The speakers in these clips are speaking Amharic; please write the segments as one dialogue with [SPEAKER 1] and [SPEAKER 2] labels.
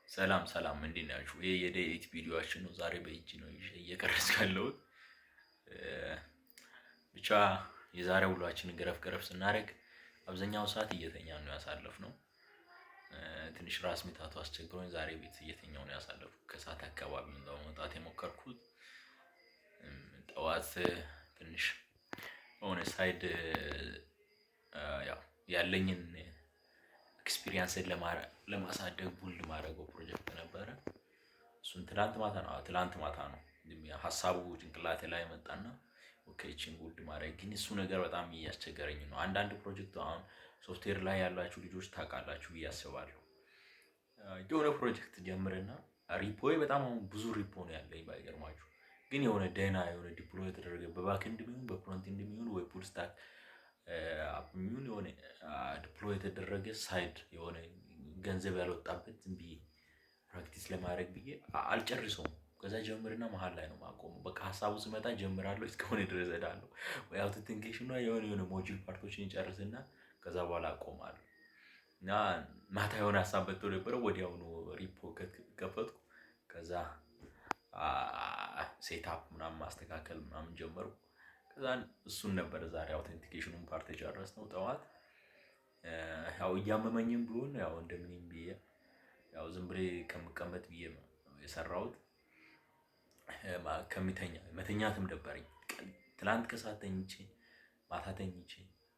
[SPEAKER 1] ሰላም ሰላም፣ እንዴት ናችሁ? ይሄ የ day 8 ቪዲዮአችን ነው። ዛሬ በእጅ ነው ይዤ እየቀረጽኩ ያለሁት። ብቻ የዛሬ ውሏችንን ገረፍ ገረፍ ስናደርግ አብዛኛው ሰዓት እየተኛን ነው ያሳለፍነው። ትንሽ ራስ ምታቱ አስቸግሮኝ ዛሬ ቤት እየተኛው ነው ያሳለፍኩት። ከሰዓት አካባቢ ነው መውጣት የሞከርኩት። ጠዋት ትንሽ በሆነ side ያው ያለኝን experience ን ለማሳደግ build ማድረገው ፕሮጀክት ነበረ። እሱን ትላንት ማታ ነው ሀሳቡ ጭንቅላቴ ላይ መጣና okay ይቺን build ማድረግ፣ ግን እሱ ነገር በጣም እያስቸገረኝ ነው። አንዳንድ ፕሮጀክቱ አሁን ሶፍትዌር ላይ ያላችሁ ልጆች ታውቃላችሁ ብዬ አስባለሁ። የሆነ ፕሮጀክት ጀምርና repo በጣም አሁን ብዙ repo ነው ያለኝ ባይገርማችሁ፣ ግን የሆነ ደህና የሆነ deploy የተደረገ በ backend የሚሆን በ frontend የሚሆን ወይ full stack app የሚሆን የሆነ deploy የተደረገ side የሆነ ገንዘብ ያልወጣበት ዝም ብዬ practice ለማድረግ ብዬ አልጨርሰውም። ከዛ ጀምርና መሀል ላይ ነው የማቆመው። በቃ ሀሳቡ ስመጣ ጀምራለሁ፣ እስከሆነ ድረስ እሄዳለሁ። ወይ authentication የሆነ የሆነ module part ኦችን ጨርስና ከዛ በኋላ አቆማለሁ። እና ማታ የሆነ ሀሳብ መጥቶ ነበረ፣ ወዲያውኑ repo ከፈትኩ። ከዛ setup ምናምን ማስተካከል ምናምን ጀመርኩ። ከዛ እሱን ነበር ዛሬ authentication ኑን part የጨረስነው ጠዋት። ያው እያመመኝም ቢሆን ያው እንደምንም ብዬ ያው ዝም ብዬ ከምቀመጥ ብዬ ነው የሰራሁት። ከሚተኛ መተኛትም ደበረኝ። ትላንት ከሰዓት ተኝቼ፣ ማታ ተኝቼ፣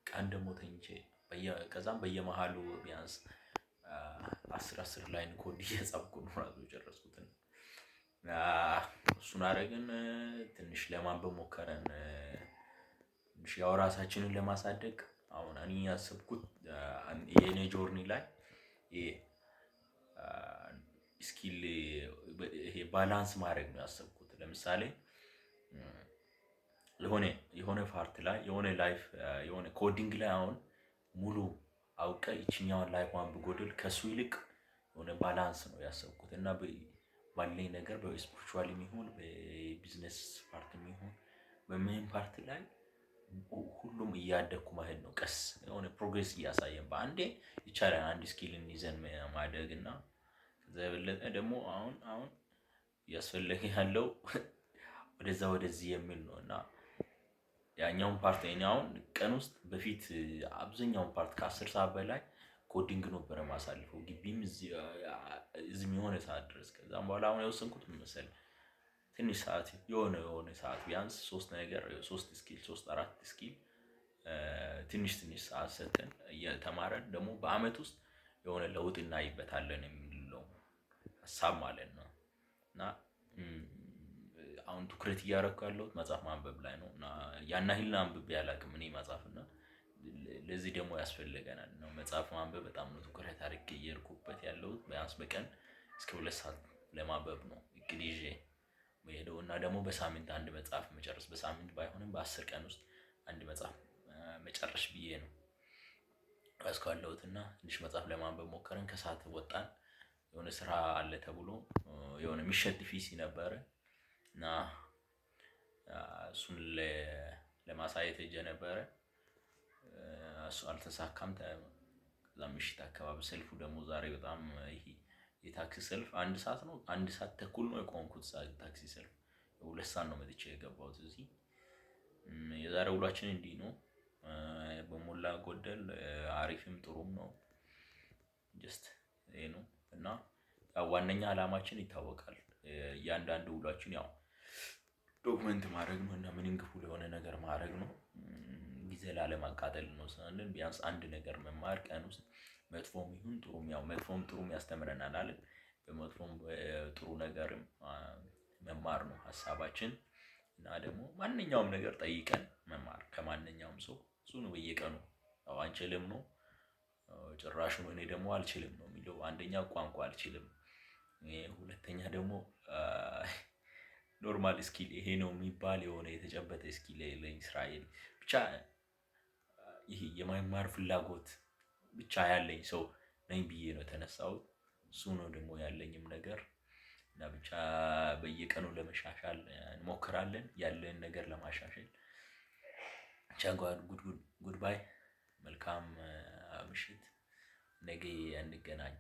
[SPEAKER 1] ቀን ደግሞ ተኝቼ፣ ከዛም በየመሃሉ ቢያንስ 10 10 line code እየጻፍኩ ነው ራሱ የጨረስኩትን። እሱን አደረግን። ትንሽ ለማንበብ ሞከረን። ትንሽ ያው ራሳችንን ለማሳደግ አሁን እኔ ያሰብኩት የኔ journey ላይ skill ይሄ balance ማድረግ ነው ያሰብኩት። ለምሳሌ የሆነ የሆነ part ላይ የሆነ life የሆነ coding ላይ አሁን ሙሉ አውቀ ይችኛዋን life ኧን ብጎድል ከሱ ይልቅ የሆነ balance ነው ያሰብኩት። እና ባለኝ ነገር በ spiritual የሚሆን በ business part የሚሆን በምን part ላይ ሁሉም እያደግኩ መሄድ ነው። ቀስ የሆነ progress እያሳየን በአንዴ ይቻላል አንድ skill ን ይዘን ማደግ። እና ከዛ የበለጠ ደግሞ አሁን አሁን እያስፈለገ ያለው ወደዛ ወደዚህ የሚል ነው። እና ያኛውን part እኔ አሁን ቀን ውስጥ በፊት አብዛኛውን part ከ10 ሰዓት በላይ coding ነበረ ማሳልፈው፣ ግቢም እዚህም የሆነ ሰዓት ድረስ። ከዛም በኋላ አሁን የወሰንኩት ምን መሰለህ? ትንሽ ሰዓት የሆነ የሆነ ሰዓት ቢያንስ ሶስት ነገር፣ ሶስት skill፣ ሶስት አራት skill ትንሽ ትንሽ ሰዓት ሰጥተን እየተማረን ደግሞ በአመት ውስጥ የሆነ ለውጥ እናይበታለን የሚለው ሀሳብ ማለት ነው። እና አሁን ትኩረት እያደረኩ ያለሁት መጽሐፍ ማንበብ ላይ ነው። እና ያን ያህል አንብቤ አላውቅም እኔ መጽሐፍ። እና ለዚህ ደግሞ ያስፈልገናል ነው። መጽሐፍ ማንበብ በጣም ነው ትኩረት አድርጌ እየሄድኩበት ያለሁት። ቢያንስ በቀን እስከ 2 ሰዓት ለማንበብ ነው እቅድ ይዤ የምሄደው። እና ደግሞ በሳምንት አንድ መጽሐፍ መጨረስ፣ በሳምንት ባይሆንም በ10 ቀን ውስጥ አንድ መጽሐፍ መጨረስ ብዬ ነው ያዝኩ። እና ትንሽ መጽሐፍ ለማንበብ ሞከርን። ከሰዓት ወጣን። የሆነ ስራ አለ ተብሎ የሆነ የሚሸጥ PC ነበረ እና እሱን ለማሳየት ሄጄ ነበረ። እሱ አልተሳካም። ከዛ ምሽት አካባቢ ሰልፉ ደግሞ ዛሬ በጣም ይሄ የታክሲ ሰልፍ 1 ሰዓት ነው፣ 1 ሰዓት ተኩል ነው የቆምኩት። ታክሲ ሰልፍ 2 ሰዓት ነው መጥቼ የገባሁት እዚህ። የዛሬ ውሏችን እንዲህ ነው። በሞላ ጎደል አሪፍም ጥሩም ነው። Just ይሄ ነው። እና ያው ዋነኛ አላማችን ይታወቃል። እያንዳንዱ ውሏችን ያው document ማድረግ ነው እና meaningful የሆነ ነገር ማድረግ ነው። ጊዜ ላለማቃጠል እንወስናለን። ቢያንስ አንድ ነገር መማር ቀን ውስጥ መጥፎም ይሁን ጥሩም፣ ያው መጥፎም ጥሩም ያስተምረናል አይደል? በመጥፎም ጥሩ ነገርም መማር ነው ሀሳባችን። እና ደግሞ ማንኛውም ነገር ጠይቀን መማር ከማንኛውም ሰው፣ እሱ ነው። በየቀኑ ያው አንችልም ነው ጭራሹን፣ እኔ ደግሞ አልችልም ነው የሚለው። አንደኛ ቋንቋ አልችልም። ሁለተኛ ደግሞ normal skill ይሄ ነው የሚባል የሆነ የተጨበጠ skill የለኝ፣ ስራ ብቻ ይሄ የመማር ፍላጎት ብቻ ያለኝ ሰው ነኝ ብዬ ነው የተነሳሁት። እሱ ነው ደግሞ ያለኝም ነገር። እና ብቻ በየቀኑ ለመሻሻል እንሞክራለን፣ ያለን ነገር ለማሻሻል ብቻ። Goodbye፣ መልካም ምሽት፣ ነገ እንገናኝ።